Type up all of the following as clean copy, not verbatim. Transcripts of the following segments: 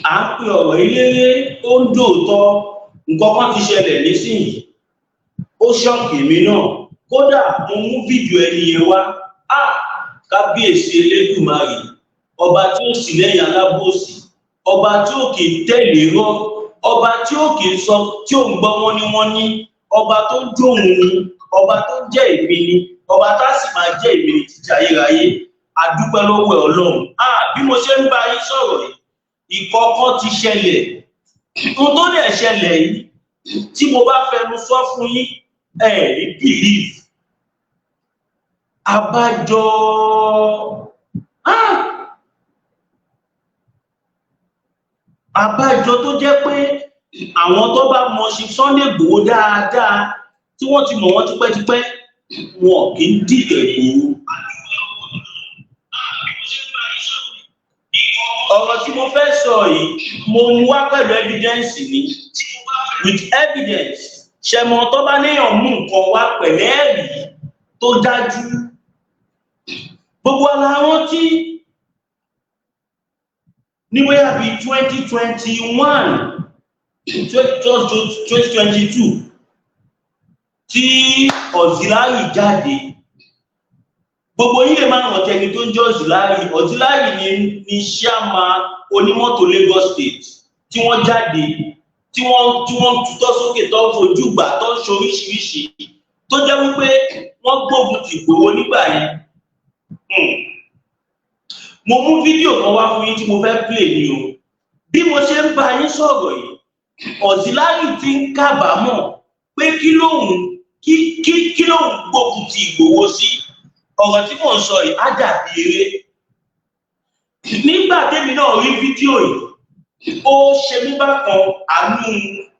À ń pe ọ̀rọ̀ eléré, ó ń dòótọ́. Nǹkan kan ti ṣẹlẹ̀ nísìnyìí, ó shock mi náà. Kódà mo mú fídíò ẹni yẹn wá. Á kábíyèsí Elédùmarè, ọba tí ó sì lẹ́yìn alábòsí, ọba tí ó kì í tẹ̀lé rọ́, ọba tí ó kì í sọ tí ò ń gbọ́ wọ́n ní wọ́n ní, ọba tó jóun ni, ọba tó jẹ́ èmi ni, ọba tá sì máa jẹ́ èmi ni títí ayérayé. Adúpẹ́ lọ́wọ́ ẹ̀, Ọlọ́run. Ah, bí mo ṣe ń bá yín sọ̀rọ̀ yìí, ìkọ̀kọ̀ ti ṣẹlẹ̀. Ohun tó dẹ̀ ṣẹlẹ̀ yìí, tí mo bá fẹnu sọ fún yín, ẹ ní believe. Abájọ, ah, abájọ tó jẹ́ pé àwọn tó bá mọ ṣe Sunday Igboho dáadáa, tí wọ́n ti mọ̀ wọ́n tipẹ́tipẹ́, wọn kì í dìtẹ̀ Ìgbòho. Ọ̀rọ̀ tí mo fẹ́ sọ yìí, mo mú wá pẹ̀lú evidence ni, with evidence. Ṣẹmọ tó bá léèyàn mú nǹkan wá pẹ̀lú ẹ̀rí tó dájú? Gbogbo ara rántí ní bóyá bíi 2021, 2022, tí Auxiliary jáde. Gbogbo yín lè máa rántí ẹni tó ń jẹ́ Auxiliary. Auxiliary ni chairman onímọ́tò Lagos State tí wọ́n jáde, tí wọ́n tutọ́ sókè, tó ń fojú gbà, tó ń ṣoríṣiríṣi, tó jẹ́ wípé wọ́n gbógun ti Ìgbòho nígbà yẹn. Mo mú fídíò kan wá fún yín tí mo fẹ́ play ni o. Bí mo ṣe ń bá yín sọ̀rọ̀ yìí, Auxiliary ti ń kábàámọ̀ pé kí lóun gbógun ti Ìgbòho sí. Ọ̀rọ̀ tí mò ń sọ yìí á dàbí eré. Nígbà tèmi náà rí fídíò yìí, ó ṣe mí bákan.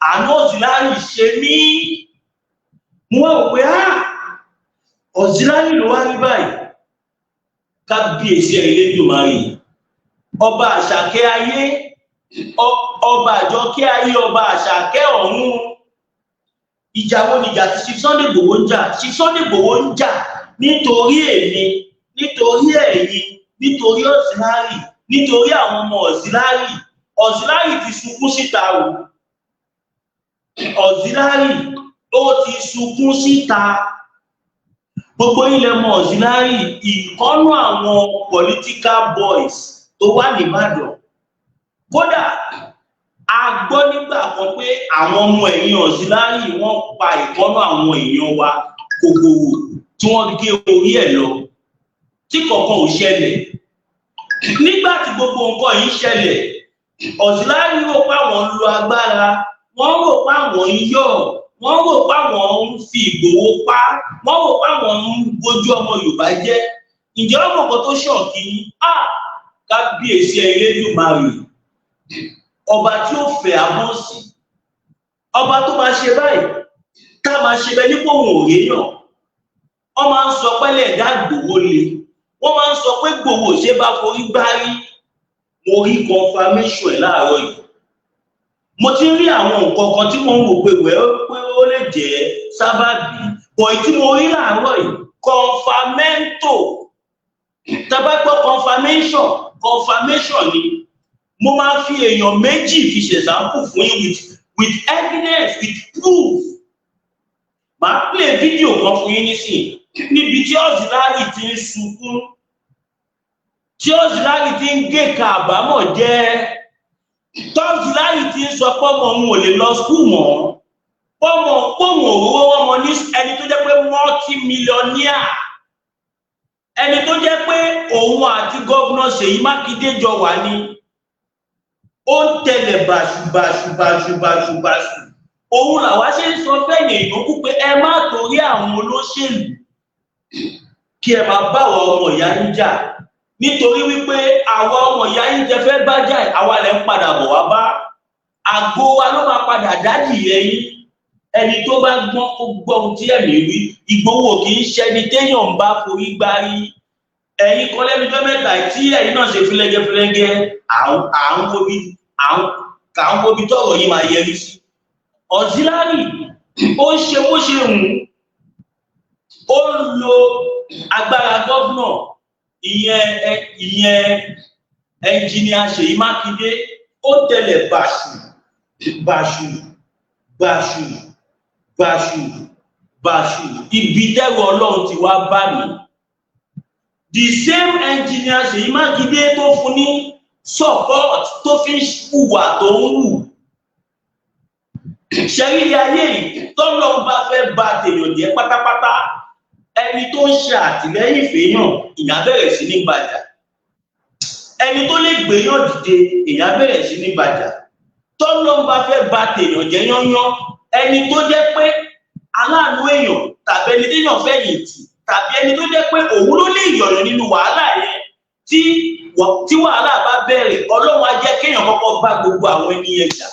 Àánú Auxiliary ṣe mí. Mo wá wò pé, ah, Auxiliary ló wá rí báyìí. Kábíyèsí ẹ̀ Elédùmarè, ọba àṣàkẹ́ ayé, ọba àjọkẹ́ ayé, ọba àṣàkẹ́ ọ̀run. Ìjà wo nìjà tí Chief Sunday Igboho ń jà? Chief Sunday Igboho ń jà nítorí èmi, nítorí ẹ̀yin, nítorí Auxiliary, nítorí àwọn ọmọ Auxiliary. Auxiliary ti sunkún síta o. Auxiliary ó ti sunkún síta. Gbogbo ilẹ̀ mọ̀ Auxiliary, ìkọ́nú àwọn political boys tó wà nìbàdàn. Kódà a gbọ́ nígbà kan pé àwọn ọmọ ẹ̀yìn Auxiliary, wọ́n pa ìkọ́nú àwọn èèyàn wa kòkòrò tí wọ́n gé orí ẹ̀ lọ, tí kọ̀ọ̀kan ò ṣẹlẹ̀. Nígbà tí gbogbo nǹkan yìí ṣẹlẹ̀, Auxiliary rò pé àwọn ń lo agbára, wọ́n rò pé àwọn ń yọ̀, wọ́n rò pé àwọn ń fi Ìgbòho pa, wọ́n rò pé àwọn ń bójú ọmọ Yorùbá jẹ́. Ǹjẹ́ ọmọ kan tó shock yín? À, kábíyèsí Elédùmarè, ọba tí ó fẹ́ abọ́sí, ọba tó máa ṣe báyìí, ká máa ṣe bẹ́ẹ̀ nípò òun ò réyàn. Wọ́n máa ń sọ pẹ́lẹ̀ ẹ̀dá Ìgbòho le, wọ́n máa ń sọ pé Ìgbòho ṣe bá forí gbárí. Mo rí confirmation ẹ̀ láàárọ̀ yìí. Mo ti rí àwọn nǹkan kan tí mo ń wò pé wẹ́ pé ó lè jẹ́ sábàbí bọ̀. Tí mo rí láàárọ̀ yìí, confirmento. Tá bá gbọ́ confirmation, confirmation ni. Mo máa fi èèyàn méjì fi ṣe example fún yín with evidence, with proof. Màá play fídíò kan fún yín nísìnyí níbi tí Auxiliary ti ń sunkún, tí Auxiliary ti ń gé ka àbámọ̀ jẹ́, tí Auxiliary ti ń sọ pọ́mọ òun ò lè lọ school mọ́, pọ́mọ pọ́mọ òróró wọn mọ ní, ẹni tó jẹ́ pé multi-millionaire, ẹni tó jẹ́ pé òun àti governor Ṣèyí Mákindé jọ wà ní, ó ń tẹ̀lé bàṣù bàṣù bàṣù bàṣù bàṣù. Òun làwa ṣe ń sọ fẹ́yìn ìyókù pé ẹ má torí àwọn olóṣèlú kí ẹ máa bá àwọn ọmọ ìyá yín jà, nítorí wípé àwa ọmọ ìyá yín jẹ fẹ́ bá jà, àwa lẹ ń padà bọ̀ wá bá. Àgbo wa ló máa padà dádì ẹ̀yìn. Ẹni tó bá gbọ́n, kó gbọ́ ohun tí ẹ̀mí wí. Ìgbòho kì í ṣẹni téèyàn ń bá forí gbárí. Ẹ̀yin kan lẹ́nu ọjọ́ mẹ́ta tí ẹ̀yin náà ṣe fúlẹ́gẹ́ fúlẹ́gẹ́, à ń wo bí tọ̀rọ̀ yìí máa yẹrí sí. Auxiliary ó ń ṣe bó ṣe wù ú, ó ń lo agbára governor, ìyẹn engineer Ṣèyí Mákindé. Ó Ó tẹlẹ̀ bàṣù bàṣù bàṣù bàṣù bàṣù. Ibi tẹ́rù Ọlọ́run ti wá bá mi, the same engineer Ṣèyí Mákindé tó fún ní support, tó fi ń hùwà tó ń hù ṣẹ́rí ayé yìí, tọ́lọ́run bá fẹ́ ba tèèyàn jẹ́ pátápátá, ẹni tó ń ṣe àtìlẹ́yìn fèèyàn, ìyá bẹ̀rẹ̀ sí ní bàjá. Ẹni tó lè gbéyàn dìde, ìyá bẹ̀rẹ̀ sí ní bàjá. Tọ́lọ́run bá fẹ́ ba tèèyàn jẹ́ yányán, ẹni tó jẹ́ pé aláàánú èèyàn, tàbí ẹni téèyàn fẹ̀yìntì, tàbí ẹni tó jẹ́ pé òun ló lè yọ̀yàn nínú wàhálà yẹn, tí wàhálà bá bẹ̀rẹ̀, Ọlọ́run á jẹ́ kéèyàn kọ́kọ́ bá gbogbo àwọn ẹni yẹn jà.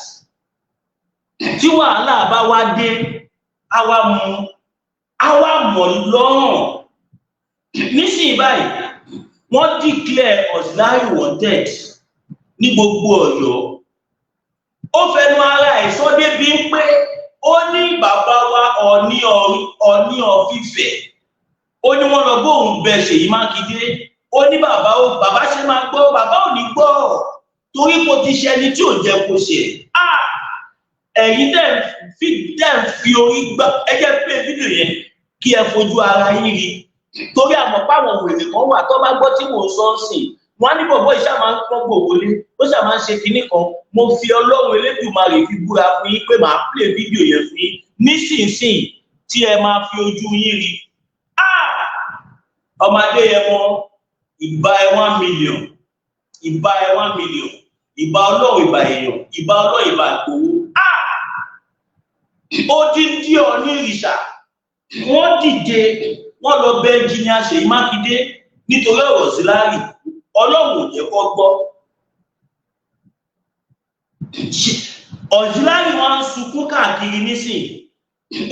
Tí wàhálà bá wá dé, á wá mú, á wá mọ̀ lọ́rùn. Nísìnyí báyìí, wọ́n declare Auxiliary wanted ní gbogbo Ọ̀yọ́. Ó fẹnu ara ẹ̀ sọ débi pé ó ní bàbá wa Ọ̀ní, Ọ̀ní of Ifẹ̀, ó ní wọ́n lọ bóun bẹ Ṣèyí Mákindé. Ó ní bàbá ó, bàbá ṣe máa gbọ́, bàbá ò ní gbọ́, torí kò ti ṣe ẹni tí ò jẹ́ kó ṣe. Ẹ̀yin tẹ́ ń fi orí gbá, ẹ jẹ́ pé fídíò yẹn kí ẹ fojú ara yín rí, torí àmọ́ páwọn wèrè kan wà tó bá gbọ́ tí mò ń sọ ń sìn, wọn á ní bọ̀bọ̀ ìṣá máa ń pọ́n gbòwọlé, ó ṣà máa ń ṣe kinní kan. Mo fi Ọlọ́run Elédùmarè fi búra fún yín pé màá play fídíò yẹn fún yín nísinsìnyí tí ẹ máa fi ojú yín rí. Ọmọdé yẹn mọ ìbá ẹ 1 million, ìbá ẹ 1 million, ìbá Ọlọ́run, ìbá èèyàn, ìbá Ọlọ́run, ìbá Ìgbòho. Odindi Ọ̀ní ìrìṣà, wọ́n dìde, wọ́n lọ bẹ engineer Ṣèyí Mákindé nítorí ọ̀rọ̀ Auxiliary. Ọlọ́run ò jẹ́ kó gbọ́. Auxiliary wọn ń sunkún káàkiri nísìn.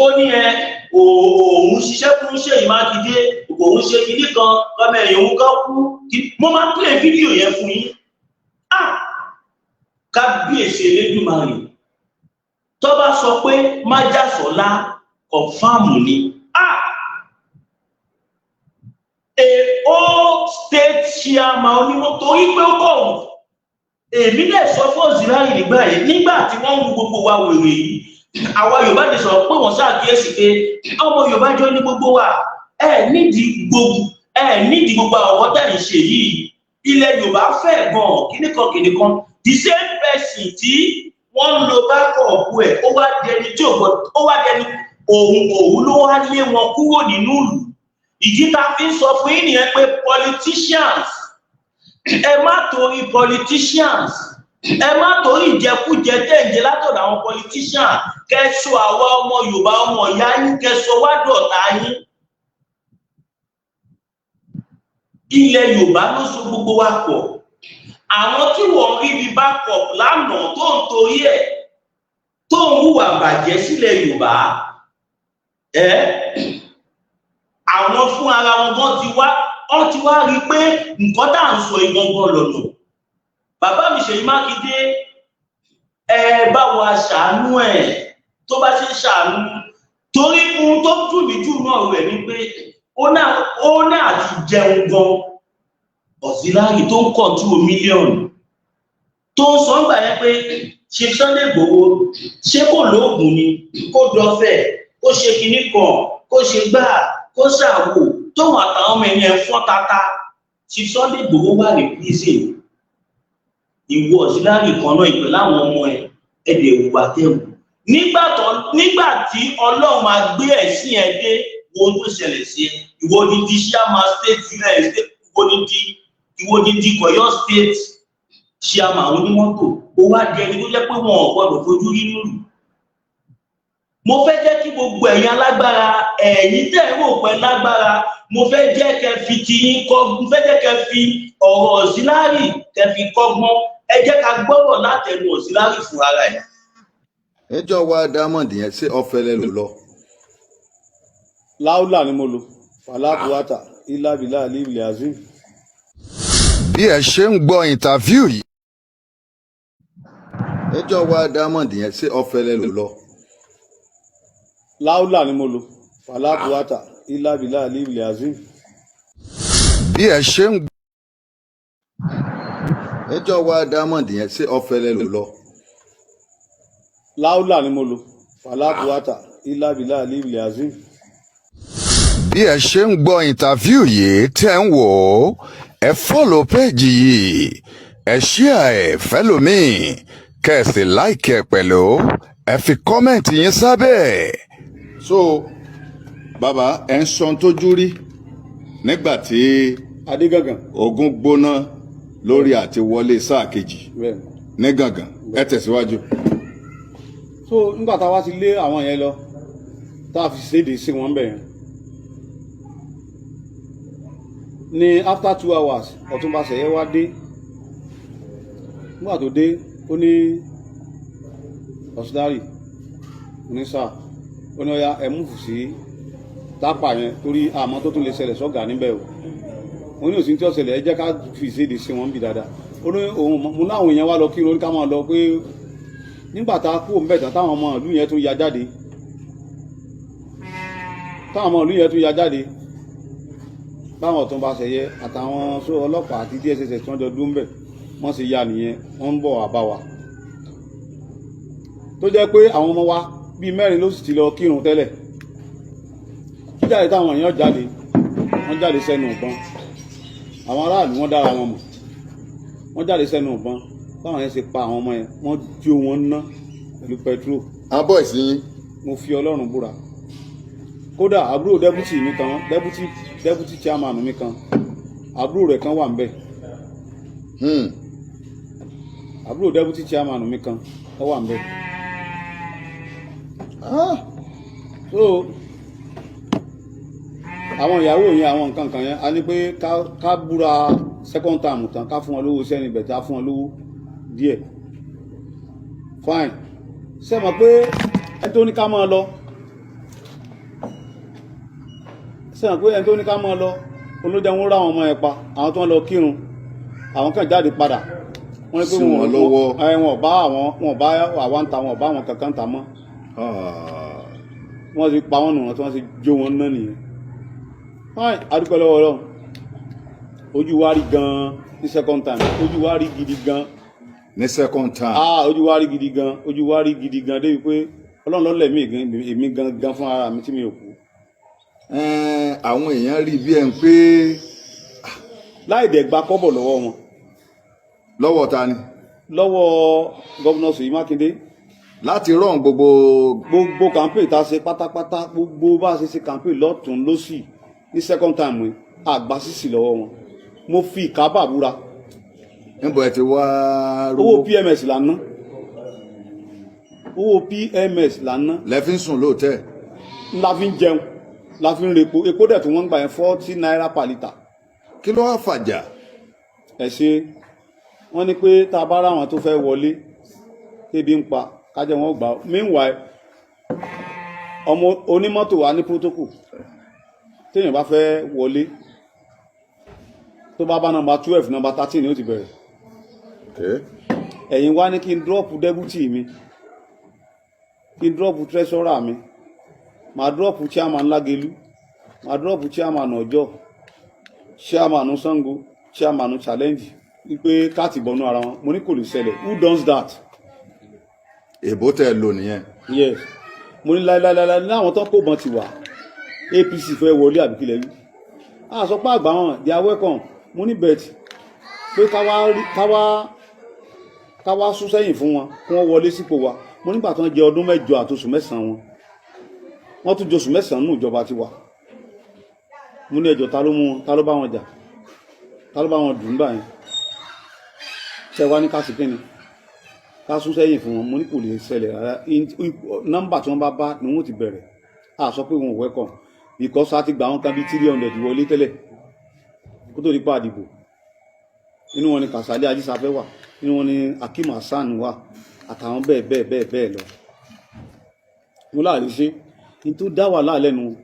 Ó ní ẹ òun ṣiṣẹ́ fún Ṣèyí Mákindé, òun ṣe kinní kan, ọmọ ẹ̀yìn òun kan kú. Mo máa ń play fídíò yẹn fún yín. Ah, kábíyèsí Elédùmarè! Tó bá sọ pé májàsọ́lá, confirm ni. Ah, a whole state chairman onímọ̀, torí pé ó kọ̀. Èmi dẹ̀ sọ fún Auxiliary nígbà yìí, nígbà tí wọ́n ń wu gbogbo wa wèrè yìí, àwa Yorùbá ti sọ pé wọ́n ṣàkíyèsí pé ọmọ Yorùbá jọ ní gbogbo wa. Ẹ nídìí gbogbo àwọn tẹ̀ ń ṣe yìí. Ilẹ̀ Yorùbá fẹ̀ gan, kíníkan kíníkan. The same person tí wọ́n ń lo backup ẹ̀, ó wá dẹni tí ò gbọdọ̀, ó wá dẹni òun ló wá lé wọn kúrò nínú ìlú. Ìdí tá a fi ń sọ fún yín nìyẹn pé politicians, ẹ má torí politicians, ẹ má torí ìjẹkújẹ tẹ̀ ń jẹ látọ̀dọ̀ àwọn politicians, kẹsọ àwa ọmọ Yorùbá, ọmọ ìyá yín, kẹsọ wá dọ̀tá yín. Ilẹ̀ Yorùbá ló so gbogbo wa pọ̀. Àwọn tí wọ́n rí bí backup lánàá, tó ń torí ẹ̀ tó ń hùwà bàjẹ́ sílẹ̀ Yorùbá ẹ́, àwọn fún ara wọn gan ti wá, wọ́n ti wá rí i pé nǹkan tá à ń sọ ìgangan lọ́nà. Bàbá mi Ṣèyí Mákindé, ẹ bá wa ṣàánú ẹ̀ tó bá ṣe ń ṣàánú, torí ohun tó dùn mí jù náà rẹ̀ ni pé ó náà ti jẹun gan. Auxiliary tó ń control mílíọ̀nù, tó ń sọ ńgbà yẹn pé Chief Sunday Igboho, ṣé kò lóògùn ni, kó dọ̀fẹ́, kó ṣe kinní kan, kó ṣe gbáà, kó ṣàwò, tóun àtàwọn ọmọ ẹni ẹ̀ fọ́n tata. Chief Sunday Igboho wà ní prison. Ìwọ Auxiliary kan náà ìpè láwọn ọmọ ẹ, ẹdẹ ìwà tẹwù nígbà tí Ọlọ́run máa gbé ẹ̀sìn ẹ dé, wo ohun tó ṣẹlẹ̀ sí ẹ. Ìwọ ni di chairman state, state, ìwọ ni di Ọ̀yọ́ State chairman onímọ́tò. Ó wá di ẹni tó jẹ́ pé wọn ò gbọ́dọ̀ fojú rí nùlù. Mo fẹ́ jẹ́ kí gbogbo ẹ̀yin alágbára, ẹ̀yin tẹ́ ẹ̀ rò pé lágbára, mo fẹ́ jẹ́ kẹ́ fi tiyín kọ́, mo fẹ́ jẹ́ kẹ́ fi ọ̀rọ̀ Auxiliary kẹ́ fi kọ́gbọ́n. Ẹ jẹ́ ká gbọ́rọ̀ látẹnu Auxiliary fún ara ẹ̀. Ẹjọ́ wa diamond yẹn, ṣé ọ̀fẹ́ lẹ lò lọ? Láúlà ni mo lò, fàlákùwátà ìlàbílà àlìlẹ azeem. Bí ẹ ṣe ń gbọ́ interview yìí, ẹjọ́ wa diamond yẹn, ṣé ọ̀fẹ́ lẹ lò lọ? Láúlà ni mo lò, fàlákùwátà ìlàbílà àlìlẹ azeem. Bí ẹ ṣe ń Níjọ́ wa diamond yẹn, ṣé ọ̀fẹ́ lẹ lò lọ? Láúlà ni mo lò, fàlàkùwàtà ìlàbílà àlìbìlì azim. Bí ẹ ṣe ń gbọ́ interview yìí tẹ́ ń wò ó, ẹ follow page yìí, ẹ share ẹ fẹ́lòmíì, kẹ́ ẹ sì like ẹ pẹ̀lú, ẹ fi comment yín sábẹ́. So bàbá, ẹ ń sọ tójú rí nígbà tí Adégàngàn. Ogun gbóná lórí àti wọlé sáà kejì Bẹ́ẹ̀. ní Gàngàn. Ẹ tẹ̀síwájú. So nígbà tá a wá ti lé àwọn yẹn lọ, tá a fi ṣéde sí wọn bẹ̀ yẹn ní after 2 hours, Ọ̀túnba Ṣẹ̀yẹ wá dé. Nígbà tó dé, ó ní auxiliary onísà, ó ní ọya, ẹ move sí Tápà yẹn, torí àmọ́ tó tún lè ṣẹlẹ̀ sọ́gà níbẹ̀ o. Mo ní òsín tí ó ṣẹlẹ̀, ẹ jẹ́ ká fi ìséde sí wọn bí dáadáa. Ó ní òun mo láwọn èèyàn wá lọ kírun, ó ní ká máa lọ, pé nígbà tá a kú òun bẹ̀ tán, táwọn ọmọ ìlú yẹn tún ya jáde, táwọn ọmọ ìlú yẹn tún ya jáde, báwọn Ọ̀túnba Ṣẹ̀yẹ àtàwọn sọ ọlọ́pàá àti DSS tí wọ́n jọ dúró ń bẹ̀, wọ́n sì ya nìyẹn, wọ́n ń bọ̀ wá bá wa, tó jẹ́ pé àwọn ọmọ wa bíi mẹ́rin ló sì ti lọ kírun tẹ́lẹ̀. Jíjáde táwọn èèyàn jáde, wọ́n jáde sẹ́nu ìbọn. Àwọn aráàlú, wọ́n dára wọn mọ̀. Wọ́n jáde sẹ́nu ìbọn, báwọn yẹn ṣe pa àwọn ọmọ yẹn, wọ́n jó wọn ná pẹ̀lú petrol. Àwọn boys yín? Mo fi Ọlọ́run búra. Kódà àbúrò deputy mi kan, deputy chairman mi kan, àbúrò rẹ̀ kan wà ń bẹ̀. Àbúrò deputy chairman mi kan, ó wà ń bẹ̀. So àwọn ìyàwó yẹn, àwọn nǹkan kan yẹn, a ní pé ká búra second term tán, ká fún wọn lówó sẹ́ni bẹ̀, tá fún wọn lówó díẹ̀. Fine. Ṣe mọ̀ pé ẹni tó ní ká máa lọ, ṣe mọ̀ pé ẹni tó ní ká máa lọ olójà, wọn rá àwọn ọmọ yẹn pa, àwọn tó ń lọ kírun, àwọn kan jáde padà, wọ́n ní pé Sí wọn lọ́wọ́. Ẹ wọn ò bá àwọn, wọn ò bá àwa ń ta, wọn ò bá àwọn kankan ta mọ́. Wọ́n ti pa wọ́n nù, wọ́n tí wọ́n ti jó wọn náà nìyẹn. Fine, adúpẹ́ lọ́wọ́ Ọlọ́run. Ojú wa rí gan-an ní second time, ojú wa rí gidi gan. Ní second time? Ah, ojú wa rí gidi gan, ojú wa rí gidi gan, débi pé Ọlọ́run ló lẹ̀mí gan, èmi gan gan fún ara mi tí mi ò kú. Ẹn, àwọn èèyàn rí bí ẹ ń pé Láì dẹ̀ gba kọ́bọ̀ lọ́wọ́ wọn. Lọ́wọ́ ta ni? Lọ́wọ́ Governor Ṣèyí Mákindé. Láti rán gbogbo Gbogbo campaign tá a ṣe pátápátá, gbogbo bá a ṣe ṣe campaign lọ́tún lọ́sì ní second time yìí, àgbà sísì lọ́wọ́ wọn. Mo fi ìkábà búra. Níbo ẹ ti wá Owó rówó? PMS là ń ná, owó PMS là ń ná. Lẹ fi ń sùn lóòótẹ́? La fi ń jẹun, la fi ń repo. Epo dẹ̀ tí wọ́n ń gbà yẹn, 40 naira per litre. Kí ló wá fàjà? Ẹ ṣe. Wọ́n ní pé tá a bá ráwọn tó fẹ́ wọlé, tébi ń pa, kájẹ́ wọn gbà ó. Meanwhile, ọmọ onímọ́tò wa ní protocol, téèyàn bá fẹ́ wọlé, tó bá bá number 12, number 13 ni ó ti bẹ̀rẹ̀. Ẹ̀yin wá ní kí n drop deputy mi, kí n drop treasurer mi, màá drop chairman Lágelú, màá drop chairman Ọjọ́, chairman Sango, chairman Challenge, wípé káàtì bọnú ara wọn. Mo ní kò lè ṣẹlẹ̀. Who does that? Èbó tẹ lò nìyẹn. Yes. Mo ní láíláíláí, ní àwọn tó kó bọn ti wà, APC fẹ́ wọlé àbíkílẹ̀ wí, a sọ pé àgbà wọn, they are welcome. Mo ní bet pé ká wá sún sẹ́yìn fún wọn kí wọ́n wọlé sípò wa. Mo nígbà tó ń jẹ ọdún 8 àti oṣù 9 wọn, wọ́n tún jẹ oṣù 9 nù ìjọba tiwa. Mo ní ẹjọ́, ta ló mú wọn? Ta ló bá wọn jà? Ta ló bá wọn dùn gbà yẹn? Ṣe wá ní ká sì kíni, ká sún sẹ́yìn fún wọn? Mo ní kò lè ṣẹlẹ̀ rárá. Nọ́mbà tí wọ́n bá bá ni wọ́n ti bẹ̀rẹ̀. A sọ pé wọn ò welcome, because a ti gbà wọn kan bíi 300 wọlé tẹ́lẹ̀ kó tó di pa àdìbò. Inú wọn ni Kàsálí Ajísáfẹ́ wà, inú wọn ni Akeem Hasan wà, àtàwọn bẹ́ẹ̀ bẹ́ẹ̀ bẹ́ẹ̀ bẹ́ẹ̀ lọ. Mo láàrin ṣe ní tó dá wàhálà lẹ́nu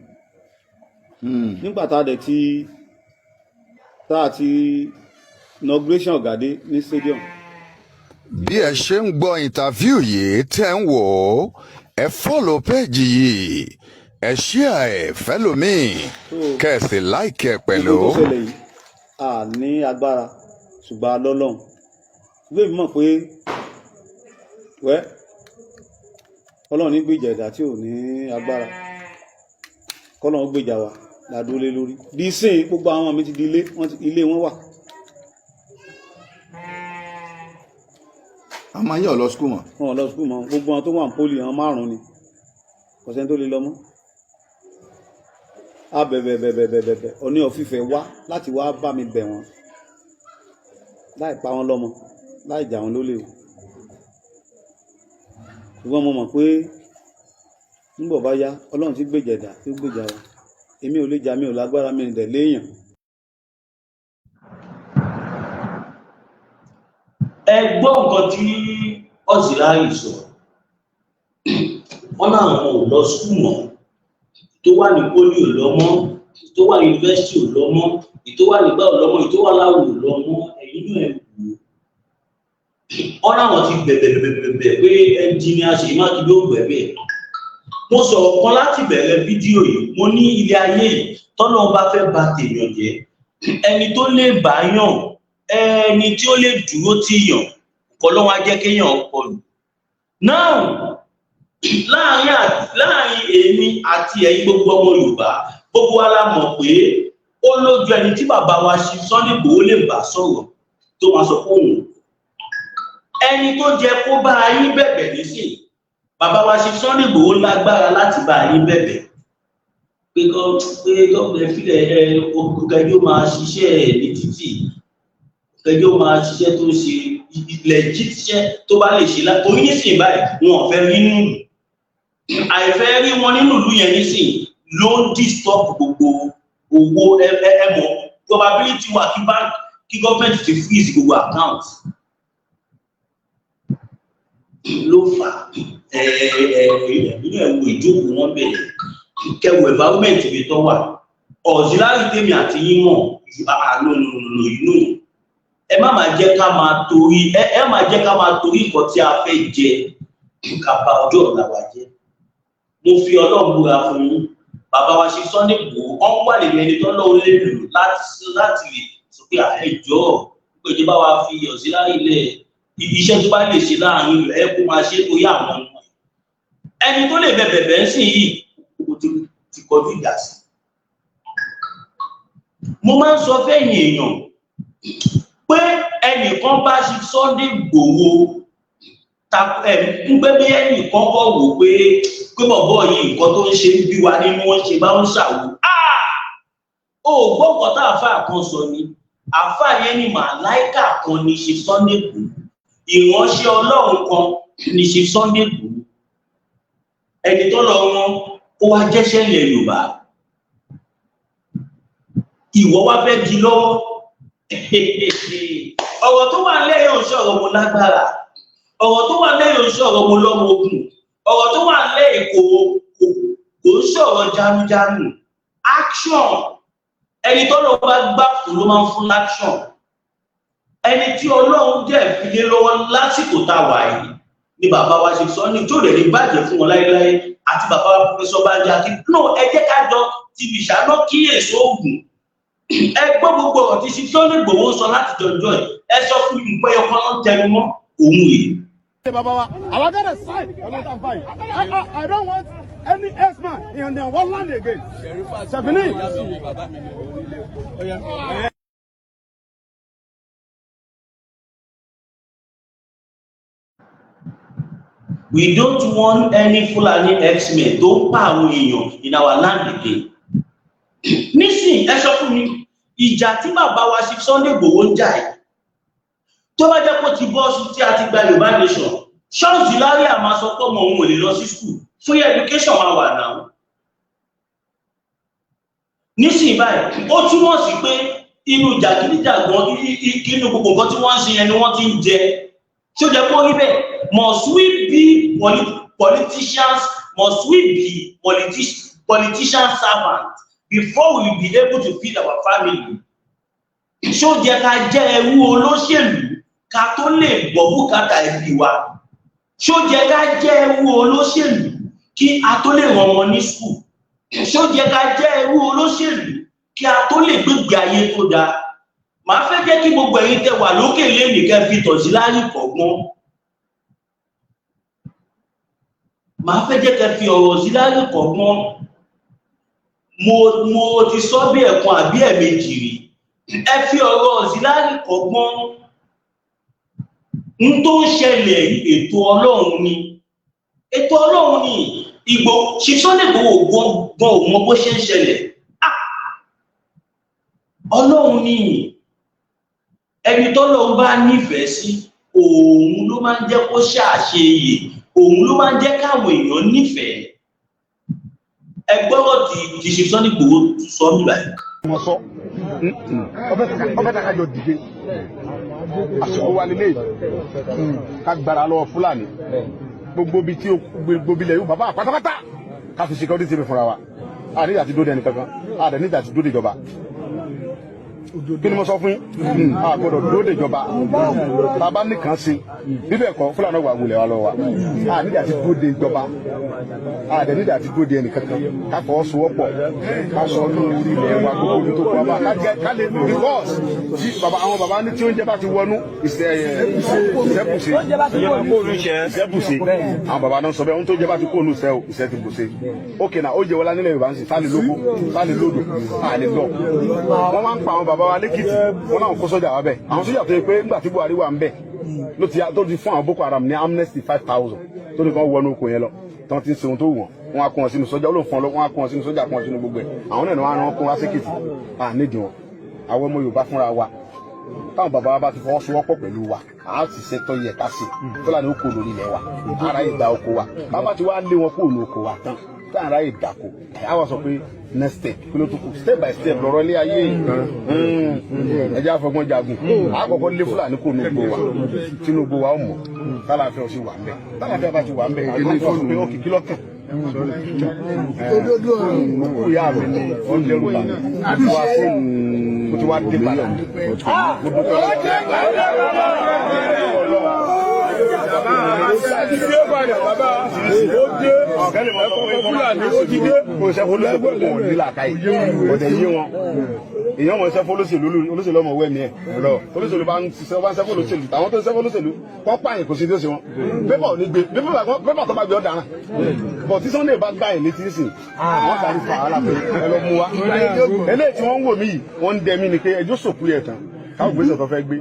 nígbà tá a dẹ̀ ti tá a ti inauguration ọ̀gádé ní stadium. Bí ẹ ṣe ń gbọ́ interview yìí tẹ́ ń wò ó, ẹ follow page yìí, ẹ share ẹ fẹ́lòmíì, kẹ́ ẹ sì like ẹ pẹ̀lú. Gbogbo tó ṣẹlẹ̀ yìí, a ní agbára, ṣùgbọ́n a lọ́lọ́run. Ṣùgbọ́n èmi mọ̀ pé wẹ́ Ọlọ́run ní gbèjà ẹ̀dá tí ò ní agbára, kọ́lọ́run gbèjà wa la dúró lé lórí. Di ìsìn, gbogbo àwọn mi ti di ilé wọn, ilé wọn wà. A máa ń yàn lọ school mọ́. Wọn ò lọ school mọ́. Gbogbo wọn tó wà ní poly, àwọn márùn-ún ni, kò sẹ́ni tó lè lọ mọ́. A bẹ̀bẹ̀ bẹ̀bẹ̀ bẹ̀bẹ̀ bẹ̀, Ọọ̀ni of Ifẹ̀ wá láti wá bá mi bẹ̀ wọ́n, láì pa wọ́n lọ́mọ, láì jà wọ́n lólè o. Ṣùgbọ́n mo mọ̀ pé nígbà bá yá, Ọlọ́run ti gbèjà ẹ̀dá tí ó gbèjà wa. Èmi ò lè jà, mi ò lágbára, mi ò dẹ̀ léèyàn. Ẹ gbọ́ nǹkan tí Auxiliary sọ. Wọ́n láwọn ò lọ school mọ́, tó wà ní poly ò lọ mọ́, tó wà ní yunifásitì ò lọ mọ́, tó wà nígbà ò lọ mọ́, tó wà láwù ò lọ mọ́. Ẹ̀yin náà ẹ wò ó. Wọ́n láwọn ti bẹ̀bẹ̀ bẹ̀bẹ̀ bẹ̀ pé ẹnjìnìá Ṣèyí Mákindé ò gbẹ̀bẹ̀. Mo sọ̀rọ̀ kan láti bẹ̀rẹ̀ fídíò yìí, mo ní ilé ayé yìí, tọ́lọ́run bá fẹ́ ba tèèyàn jẹ́, ẹni tó lè bá yàn, ẹni tí ó lè dúró tì yàn kọ́ lọ́wọ́ á jẹ́ kéèyàn kọlù. Now, láàrin èmi àti ẹ̀yin, gbogbo ọmọ Yorùbá, gbogbo wa la mọ̀ pé ó lójú ẹni tí bàbá wa ṣe Sunday Igboho lè bá sọ̀rọ̀ tó máa sọ fóun. Ẹni tó jẹ kó bá yín bẹ̀bẹ̀ nísìn, bàbá wa ṣe Sunday Igboho lágbára láti bá yín bẹ̀bẹ̀ pé kọ́ pé gọ́ọ̀mẹ̀ fílẹ̀ ẹ kẹjọ máa ṣiṣẹ́ ẹ̀ ní títì, kẹjọ máa ṣiṣẹ́ tó ń ṣe legit iṣẹ́ tó bá lè ṣe torí nísìnyí báyìí, wọn ò fẹ́ rí nínú ìlú. Àìfẹ́ rí wọn nínú ìlú yẹn nísìnyí ló ń disturb gbogbo owó. Ẹ mọ̀, probability wà kí bank, kí gọ́ọ̀mẹ̀ntì ti freeze gbogbo account ló fà. Ẹ ẹ ẹ nínú ẹ̀wọ̀ ìjókòó wọn bẹ̀rẹ̀ kẹwò environment ibi tó wà. Auxiliary tèmi àti yín mọ̀ àánú nù. Ẹ má máa jẹ́ ká máa torí ẹ ẹ má jẹ́ ká máa torí nǹkan tí a fẹ́ jẹ ká bà ọjọ́ ọ̀la wa jẹ́. Mo fi Ọlọ́run búra fún yín, bàbá wa ṣe Sunday Igboho ọ̀n wà lè ẹni tó lọ́wọ́ lè lò láti lè sọ pé ẹjọ́ pé ìjọba wa fi Auxiliary lẹ̀, iṣẹ́ tó bá lè ṣe láàrin ìlú ẹ kó máa ṣe torí àwọn ọmọ ẹni tó lè bẹ̀bẹ̀ bẹ̀ ń sìn yìí kò ti kọjú ìjà sí. Mo máa ń sọ fẹ́yìn èèyàn pé ẹnìkan bá ṣe Sunday Igboho ń gbé bí ẹnìkan kọ́ wò pé bọ̀bọ̀ yìí, nǹkan tó ń ṣe ń bí wa nínú, wọn ṣe bá ń ṣàwò. Ó gbọ́ nǹkan tá àáfàá kan sọ ni. Àáfàá yẹn ni màláìkà kan ní ṣe Sunday Igboho, ìránṣẹ́ Ọlọ́run kan ní ṣe Sunday Igboho, ẹni tó lọ wọn kó wá jẹ́ṣẹ́ ilẹ̀ Yorùbá. Ìwọ wá fẹ́ di lọ́wọ́. Ọ̀rọ̀ tó wà lẹ́yìn oṣù, ọ̀rọ̀ mo lágbára. Ọ̀rọ̀ tó wà lẹ́yìn oṣù, ọ̀rọ̀ mo lọ́mọ ogun. Ọ̀rọ̀ tó wà lẹ́yìn kò ń sọ̀rọ̀ jánujánu. Action, ẹni tó lọ bá gbà fún ló máa ń fún action. Ẹni tí Ọlọ́run dẹ̀ fi lé lọ́wọ́ lásìkò tá a wà yìí ni bàbá wa ṣe sọ ní tí ò lè ní bàjẹ́ fún wọn láéláé, àti bàbá wa Professor Banji Akintoye. No, ẹ jẹ́ ká jọ ti bìṣáná kíyèsí oògùn. Ẹ gbọ́ gbogbo ọ̀rọ̀ tí Sunday Igboho sọ láti jọjọ́ ẹ̀. Ẹ sọ fún mi pé ọkọ náà tẹnu mọ́ òun yìí. Baba wa, our God is sign. I don't want any herdsman in their one land again. Seventy. We don't want any Fulani herdsmen tó ń pa àwọn èèyàn in our land again. Nísìn, ẹ sọ fún mi, ìjà tí bàbá wa ṣe Sunday Igboho ń jà yìí, tó bá jẹ́ kó ti bọ́ sí tí a ti gba Yorùbá nation, ṣọ́ọ̀ṣì lárí àmà sọ pé ọmọ òun ò lè lọ sí school, free education máa wà náà. Nísìnyí báyìí, ó túmọ̀ sí pé inú jàgídíjàgan, inú gbogbo nǹkan tí wọ́n ń ṣe yẹn ni wọ́n ti ń jẹ. Tí ó jẹ́ kó rí bẹ́ẹ̀, must we be politicians, must we be politician servants before we be able to feed our family? Ṣó jẹ́ ká jẹ́ ẹrú olóṣèlú ká tó lè gbọ́ bùkátà ẹbí wa? Ṣó jẹ́ ká jẹ́ ẹrú olóṣèlú kí a tó lè ràn wọn ní school? Ṣó jẹ́ ká jẹ́ ẹrú olóṣèlú kí a tó lè gbégbé ayé tó dáa? Màá fẹ́ jẹ́ kí gbogbo ẹ̀yin tẹ́ wà lókè lẹ́nìí kẹ́ fi t'Auxiliary kọ́gbọ́n. Màá fẹ́ jẹ́ kẹ́ fi ọ̀rọ̀ Auxiliary kọ́gbọ́n. Mo ti sọ bí ẹ̀kan àbí ẹ̀mejì rí, ẹ fi ọ̀rọ̀ Auxiliary kọ́gbọ́n. N tó ń ṣẹlẹ̀, ètò Ọlọ́run ni, ètò Ọlọ́run ni. Ìgbò Chief Sunday Igboho gan gan ò mọ bó ṣe ń ṣẹlẹ̀. Ọlọ́run ni. Ẹni tọ́lọ́run bá nífẹ̀ẹ́ sí, òun ló máa ń jẹ́ kó ṣàṣeyè, òun ló máa ń jẹ́ káwọn èèyàn nífẹ̀ẹ́. Ẹ gbọ́rọ̀ tí Chief Sunday Igboho sọ mí báyìí. Mo sọ ọfẹ ta kájọ dìde, àsìkò wa lélẹ̀ ká gbára lọ́wọ́ Fúlàní, gbogbo bi tí gbogbo ilẹ̀ yóò bàbá pátápátá, ká fi security mi fúnra wa. A nígbà tí dóde ẹnì kankan, a dẹ̀ nígbà tí dóde ìjọba. Kí ni mo sọ fún yín? A gbọ́dọ̀ dóde ìjọba. Bàbá nìkan ṣe bíbẹ̀ kọ́, Fúlàní wà wulẹ̀ wa lọ wa. A nígbà tí dóde ìjọba, a dẹ̀ nígbà tí dóde ẹnì kankan. Ká fọwọ́ sowọ́pọ̀, ká sọ ní orí ilẹ̀ wa, gbogbo ibi tó kọ́ wa, ká jẹ́ ká lè, because tí bàbá, àwọn bàbá ní tí oúnjẹ bá ti wọnú, ìṣẹ́ ìṣẹ́bùṣe ìṣẹ́bùṣe. Àwọn bàbá náà sọ bẹ́ẹ̀, ohun tó jẹ́ bá ti kó ònú ìṣẹ́ o, ìṣẹ́ ti bùṣe. Ókè náà, ó jẹ́ wọlá nílẹ̀ Yorùbá ń sìn sáà lè lóko, sáà lè lódò, sáà lè lọ. Wọ́n máa ń pa àwọn bàbá wa lẹ́kìtì, wọ́n náà kó sọ́jà wa bẹ́ẹ̀. Àwọn sọ́jà tó yẹ pé nígbà tí Buhari wà ń bẹ̀ ló ti tó ti fún àwọn Boko Haram ní amnesty 5,000, tó ní kàn wọnú oko yẹn lọ, tí wọ́n ti ń ṣe ohun tó wù wọ́n. Wọ́n á kó wọn sínú sọ́jà, ó ló fún ọ, wọ́n á kó wọn sínú sọ́jà, kó wọn sínú gbogbo ẹ̀. Àwọn náà ni wọ́n á rán kó wá sékìtì. À nídìí wọn. Àwọn ọmọ Yorùbá fúnra wa, táwọn bàbá wa bá ti fọwọ́sowọ́pọ̀ pẹ̀lú wa, a ti ṣe tó yẹ ká ṣe. Fúlàní ó kó lórí ilẹ̀ wa, ara yìí da oko wa. Bàbá ti wá lé wọn kó ní oko wa tán, táwọn ará yìí dàkó, a wá sọ pé next step, kí ló tó kù? Step by step lọ́rọ̀ ilé ayé. Ẹ jẹ́ àfọgbọ́n jagun. Àkọ́kọ́ lé Fúlàní kó ní oko wa, Tinubu wa ó mọ̀ tálàfẹ́ ó sì wà ń bẹ̀. Tálàfẹ́ bá ti wà ń bẹ̀, àwọn sọ pé ó kìkí lọ́kàn òdodo ọ̀rọ̀. Ìyá mi ni ó ń dẹ́rù bà mí, wá fóònù, mo ti wá dé padà. Mo dúpẹ́ lọ́wọ́. Dé padà, bàbá ó dé ẹ̀kọ́ Fúlàní, ó ti dé. Kò sẹ́fọ́ olóṣèlú kò ní làákàyè, ọ̀dẹ̀ yé wọn. Èèyàn mọ̀ sẹ́fọ́ olóṣèlú, olóṣèlú ọmọ wẹ̀mí ẹ̀ lọ. Olóṣèlú bá ń ṣiṣẹ́, bá ń sẹ́fọ́ olóṣèlú, àwọn tó ń sẹ́fọ́ olóṣèlú kọ́ pààyàn, kò sí tó ṣe wọn. Pépà ò ní gbé pépà tó bá gbé ọ̀daràn bọ̀. Tí Sunday bá gbà ẹ̀ létí sìn, wọ́n sáré fà á lápẹ́ ẹ lọ mú wa. Eléyìí tí wọ́n ń wò mí yìí, wọ́n ń dẹ mí ni pé ẹjọ́ sòkú yẹ̀ tán, káwọn gbèsè tó fẹ́ gbé,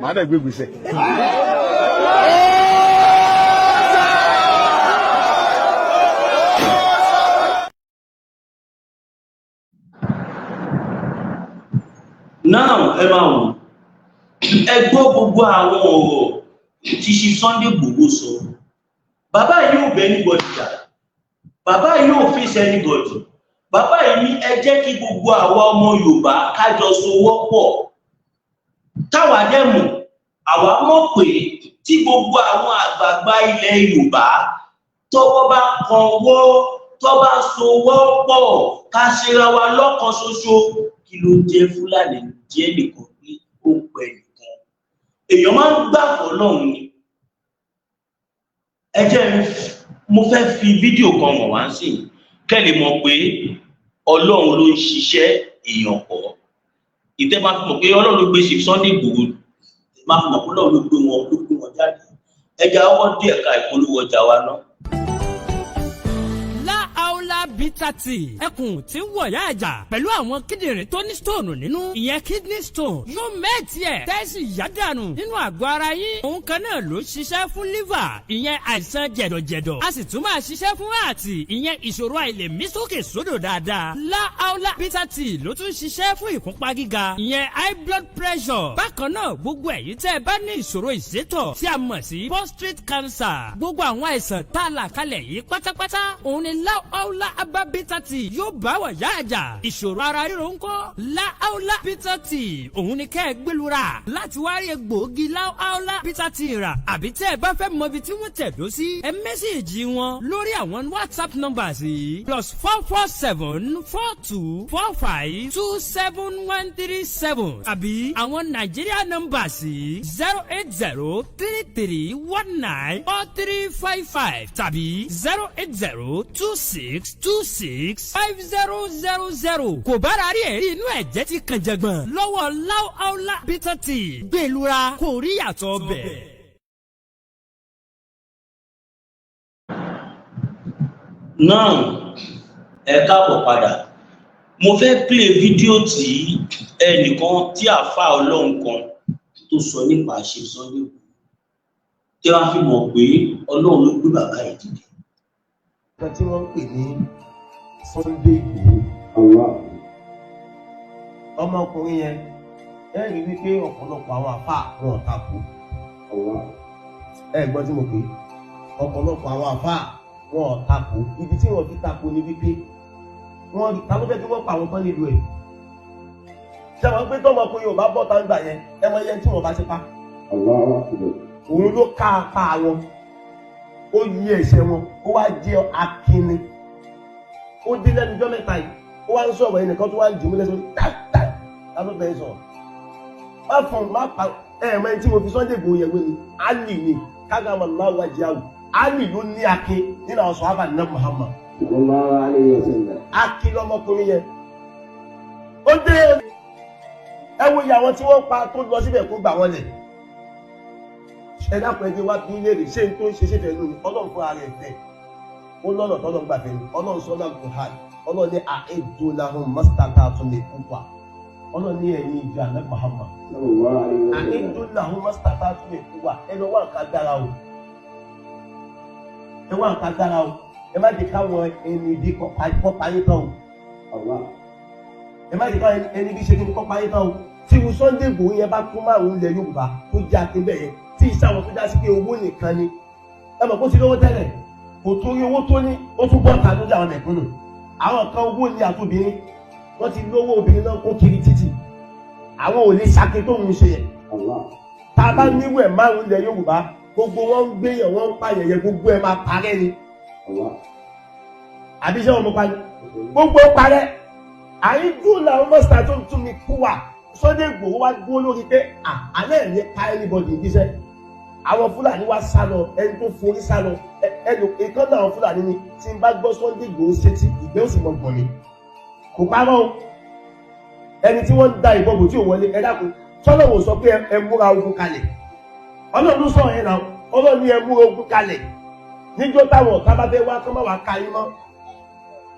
màá dẹ̀ gbé gbèsè. Now ẹ máa wò, ẹ gbọ́ gbogbo àwọn ọ̀rọ̀ tí Chief Sunday Igboho sọ. Bàbá yìí ò bẹ anybody jà, bàbá yìí ò face anybody. Bàbá yìí ní ẹ jẹ́ kí gbogbo àwa ọmọ Yorùbá kájọ sowọ́pọ̀. Táwa dẹ̀ mọ̀, àwa mọ̀ pé tí gbogbo àwọn àgbààgbà ilẹ̀ Yorùbá tọwọ́ bá kan wọ́, tọ́ bá sowọ́ pọ̀, ká ṣera wa lọ́kan ṣoṣo, kí ló jẹ́ Fúlàní jẹ́ nìkan pé ó ń pẹ nìkan? Èèyàn máa ń gbà fọ́lọ́run ni. Ẹ jẹ́ mo fẹ́ fi fídíò kan wọ̀n wá sí kẹ́ lè mọ̀ pé Ọlọ́run ló ń ṣiṣẹ́, èèyàn kọ́. Ìtẹ́ máa fi mọ̀ pé Ọlọ́run ló gbé Chief Sunday Igboho, máa fi mọ̀ pé Ọlọ́run ló gbé wọn jáde. Ẹ jẹ́ àwọn dé ẹ̀ka ìpolówó ọjà wa náà. Láàólà Bitter Tea, ẹkùn tí ń wọ̀yá àjà pẹ̀lú àwọn kíndìnrín tó ní stone nínú, ìyẹn kidney stone, yóò mẹ́ẹ̀tì ẹ̀ tẹ́sí yádànù nínú àgọ́ ara yín. Òun kan náà ló ṣiṣẹ́ fún liver, ìyẹn àìsàn jẹ̀dọ̀jẹ̀dọ̀. A sì tún máa ṣiṣẹ́ fún ààtì, ìyẹn ìṣòro àìlèmí sókè sódò dáadáa. Láàólà Bitter Tea ló tún ṣiṣẹ́ fún ìfúnpá gíga, ìyẹn high blood pressure. Bákan náà, gbogbo ẹ̀yin tẹ́ ẹ bá ní ìṣòro ìsétọ̀ tí a mọ̀ sí prostate cancer, gbogbo àwọn àìsàn tá a là kalẹ̀ yìí pátápátá, òun ni Láàólà Herbal Bitter Tea yóò bá wà yá àjà. Ìṣòro ara ríro ńkọ́? Láàólà Bitter Tea, òun ni kẹ́ ẹ gbẹlura láti wá rí egbòogi Láàólà Bitter Tea rà. Àbí tẹ́ ẹ bá fẹ́ mọ ibi tí wọ́n tẹ̀dó sí, ẹ message wọn lórí àwọn WhatsApp numbers yìí: +44 7424 527137, àbí àwọn Nàìjíríà numbers yìí: 08033194355 tàbí 08026 two 2 6 5000. Kò bára rí ẹ̀rí inú ẹ̀jẹ̀ ti kàn jẹ̀gbọ̀n lọ́wọ́ Láúláúlá bitter tea, gbẹ̀lura kò rí yàtọ̀ bẹ̀. Náà ẹ káàbọ̀ padà. Mo fẹ́ play fídíò tí ẹnìkan tí àáfàá Ọlọ́run kan tó sọ nípa Chief Sunday Igboho, tí wọ́n fi mọ̀ pé Ọlọ́run ló gbé bàbá yìí dìde. Nǹkan tí wọ́n ń pè ní Sunday Igboho, ọmọkùnrin yẹn, ẹ rí wípé ọ̀pọ̀lọpọ̀ àwọn àfáà wọn ò takò. Ẹ gbọ́ tí mo pè é, ọ̀pọ̀lọpọ̀ àwọn àfáà wọn ò takò. Ibi tí wọ́n fi takò ni wípé wọ́n ta ló fẹ́ kí wọ́n pa àwọn tán nílùú ẹ̀. Ṣé àwọn pé tọmọkùnrin ò bá bọ́ tá ń gbà yẹn, ẹ mọ iye tí wọ́n bá ti pa. Òun ló ká apá wọn, ó yí ẹ̀ṣẹ̀ wọn, ó wá jẹ́ akínni. Ó dé lẹ́nu ọjọ́ mẹ́ta yìí, ó wá ń sọ̀rọ̀, ẹnìkan tó wá ń dìímú lẹ́sọ̀ tá tá tá ló bẹ́ẹ̀ sọ̀rọ̀. Má fún má pa ẹ mọ ẹni tí mo fi Sunday Igboho yẹn wé ni Ali ni kágàmọ̀ láwùjọ àwù. Ali ló ní akin nínú àwọn sọ̀hábà ní Muhammad. Akin lọmọkùnrin yẹn. Ó dé, ẹ wo iye àwọn tí wọ́n pa tó lọ síbẹ̀ kó gbà wọ́n lẹ̀. Ẹ dákun, ẹni wá bí léèrè, ṣé n tó ń ṣe ṣe fẹ́ lónìí? Ọlọ́run fún ara ẹ̀ fẹ́ ó lọ́nà tọ́lọ́ ń gbà fẹ́ ni. Ọlọ́run sọ náà kò hàn, Ọlọ́run ní a'iddu lahum mastata'tum min quwwa. Ọlọ́run ní ẹ̀yin ìjọ àná Muhammad, a'iddu lahum mastata'tum min quwwa. Ẹ lọ wá nǹkan dára o, ẹ wá nǹkan dára o, ẹ má jẹ́ káwọn ẹni ibi kọ́ pa yín tán o, ẹ má jẹ́ káwọn ẹni ibi ṣe kí ni kọ́ pa yín tán o. Tí irú Sunday Igboho yẹn bá tún márùn-ún ilẹ̀ Yorùbá tó jẹ́ akínbẹ̀ yẹn, tí iṣẹ́ àwọn tó já sí pé owó nìkan ni, ẹ mọ̀ kó ti lówó tẹ́lẹ̀, kò torí owó tó ní ó tún bọ́ta lójú àwọn mẹ̀kúnnù. Àwọn kan owó ní àtòbìnrin, wọ́n ti lówó, obìnrin náà kó kiri títì, àwọn ò lè ṣake tó ń ṣe yẹn. Tá a bá níwò ẹ̀ márùn-ún ilẹ̀ Yorùbá, gbogbo wọn ń gbéyàn, wọn ń pààyàn yẹn, gbogbo ẹ̀ máa parẹ́ ni. Àbí iṣẹ́ wọn mo pa ni gbogbo parẹ́. Àyíjú làwọn mọ́sítà tó ń tún mi kú wa. Sunday Igboho wá dúró lórí pé àlẹ́ ẹ̀ ní pa anybody níṣẹ́. Àwọn Fúlàní wá sá lọ, ẹni tó forí sá lọ, ẹnu ìkan náà àwọn Fúlàní ni tí n bá gbọ́ Sunday Igboho sétí, ìgbẹ́ òsì mọ̀ gbọ̀n mi. Kò parọ́ o. Ẹni tí wọ́n ń da ìbọn bò tí ò wọlé, ẹ dákun, sọ́nà wò sọ pé ẹ múra ogun kalẹ̀? Ọlọ́run ló sọ̀rọ̀ yẹn náà. Ọlọ́run ní ẹ múra ogun kalẹ̀ níjọ́ táwọn ọ̀tá bá fẹ́ wá kán má wàá ka yín mọ́.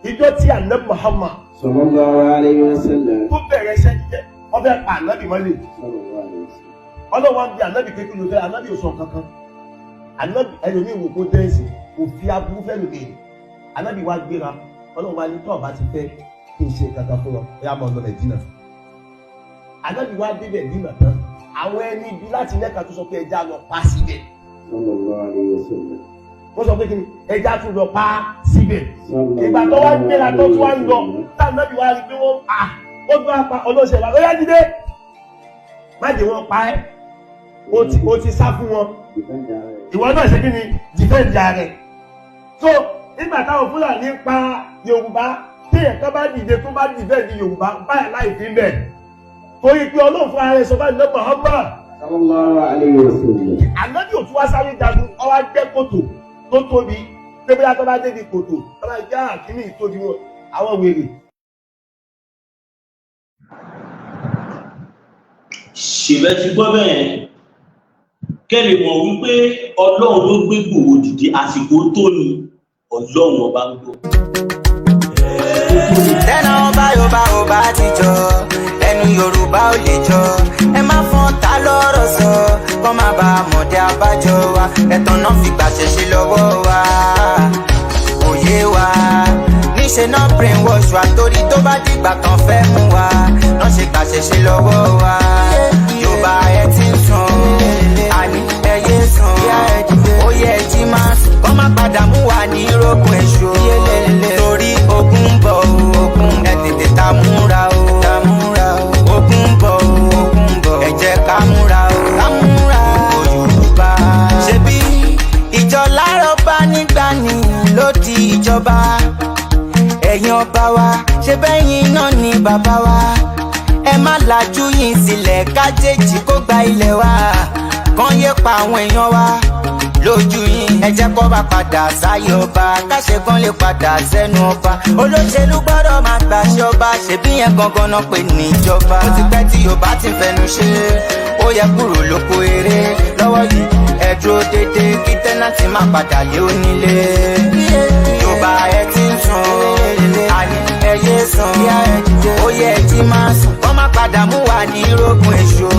Ìjọ tí Ànábì Muhammad Sallallahu alayhi wa sallam. tó bẹ̀rẹ̀ iṣẹ́ jíjẹ́, wọ́n fẹ́ pa Ànábì mọ́lẹ̀. Ọlọ́run wá ń bi Ànábì pé kí ló fẹ́. Ànábì ò sọ kankan. Ànábì ẹlòmíì wò kó dẹ́sì kò fi aburú fẹ́ lòmíì. Ànábì wá gbéra, Ọlọ́run wá ní tó ọba ti fẹ́ kí n ṣe kankan fún wọn, ẹ yá mọ́ ọ lọ Mẹdínà. Ànábì wá débẹ̀ dínà tán, àwọn ẹni ibi láti Mẹ́kà tó sọ pé ẹja lọ pa síbẹ̀. Sallallahu alayhi wa sallam. Wọ́n sọ pé kí ni, ẹja tún lọ pa síbẹ̀. Ìgbà tó wá gbéra tó tún wá ń lọ, táwọn wá rí pé wọ́n pa ó tún wá pa ọlọ́sẹ̀ wa lọ́yà dídé, má jẹ́ wọ́n pa ẹ́, ó ti sá fún wọn. Ìwọ náà ṣe kí ni, dìfẹ́ǹdì rẹ̀. So nígbà táwọn Fúlàní pa Yorùbá, téèyàn kan bá dìde tó bá dìfẹ́ǹdì Yorùbá báyà láì fi mẹ́, torí pé Ọlọ́run fúnra rẹ̀ sọ báyìí lọ́pọ̀ ọgbà. Sallallahu alayhi wa sallam. Ànábì òtún wá sáré jagun, ọwá gbẹ́ kòtò tó tóbi, pé bóyá tó bá débi kòtò tó bá já àkíní ìtóbi wọn àwọn wèrè. Ṣèbẹ́ ti gbọ́ bẹ́ẹ̀, kẹ́ lè mọ̀ wípé Ọlọ́run ló gbé Ìgbòho dìde, àsìkò tó ni Ọlọ́run ọba ń gbọ́. Tẹ́nà ọba Yorùbá ò bá ti jọ, ẹnu Yorùbá ò lè jọ. Ẹ má fọ́n ta lọ́rọ̀ sọ, kọ́ má ba àmọ̀dé abájọ wa. Ẹ̀tàn náà fi gbàṣẹ ṣe lọ́wọ́ wa, òye wa. Níṣẹ́ náà brainwash wa, torí tó bá dìgbà tán fẹ́ mú wa, náà ṣe gbàṣẹ ṣe lọ́wọ́ wa. Yorùbá ẹ ti ń sùn, àní ẹ yé sùn, ó yẹ ẹ jí máa sùn, kọ́ má padà mú wa ní rókun èṣù. Torí ogun ń bọ̀ o, ẹ tètè ta múra o, ogun ń bọ̀ o, ẹ jẹ́ ká múra o, Yorùbá. Ṣebí ìjọ lárọ̀ bá nígbà ní ló di ìjọba, ẹ̀yin ọba wa, ṣe bẹ́yìn náà ni bàbá wa. Ẹ má lajú yín sílẹ̀ kájèjì kó gba ilẹ̀ wa, kàn yé pa àwọn èèyàn wa. Lójú yín, ẹ jẹ́ kó bá padà sáyé ọba, káṣe kan lè padà sẹ́nu ọba. Olóṣèlú gbọ́dọ̀ máa gbàṣẹ ọba, ṣèbí yẹn gangan náà pè níjọba. Ó ti pẹ́ tí Yorùbá ti fẹnu ṣe, ó yẹ kúrò lóko eré lọ́wọ́ yìí. Ẹ dúró dédé kí tẹ́nàtì má padà lé onílé. Yorùbá, ẹ ti ń sùn, àní ẹ yé sùn, ó yẹ ẹ jí máa sùn. Wọ́n má padà mú wa ní rógun èso,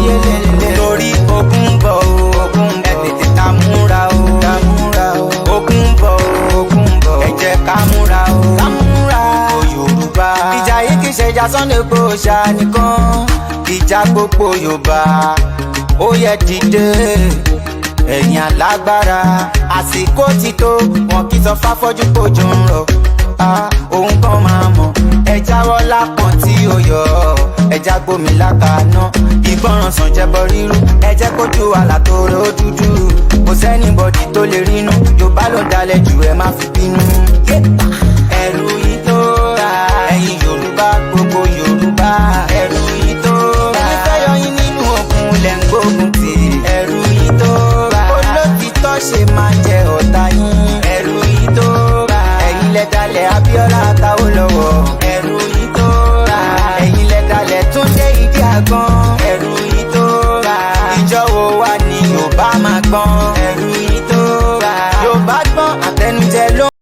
torí ogun ń bọ̀ o, ẹ tètè ta múra o. Ogun ń bọ̀ o, ẹ jẹ́ ká múra o, o Yorùbá. Ìjà yìí kì í ṣe ìjà Sunday Igboho ṣá nìkan, ìjà gbogbo Yorùbá. Ó yẹ dìde, ẹ̀yin alágbára, àsìkò ti tó. Wọn kì í sọ fáfọ́jú pójú ń rọ̀. Ah, òun kan máa mọ̀. Ẹ jáwọ́ lápọ̀n tí ó yọ, ẹja gbómi lákaná. Ìgbọràn sàn jẹbọ rírú, ẹ jẹ́ kójú àlà tó rò dúdú. Kò sẹ́nibọ̀dì tó lè rínú, Yorùbá ló ń dalẹ̀ jù, ẹ má fi bínú. Ẹ̀rù yìí tó ra ẹ̀yin Yorùbá, gbogbo Yorùbá, ẹ̀rù yìí tó ra. Ẹni fẹ́ yọ yín nínú ogun lẹ̀ ń gbógun tì. Ẹ̀rù yìí tó ra. Olótìtọ́ ṣe máa jẹ ọ̀tá yín. Ẹ̀rù yìí tó ra. Ẹ̀yin lẹ dalẹ̀ Abíọ́lá Táwọ́ lọ́wọ́. Ẹ̀rù yìí tó ra. Ẹ̀yin lẹ dalẹ̀ Túndé Ìdí Àgbọn.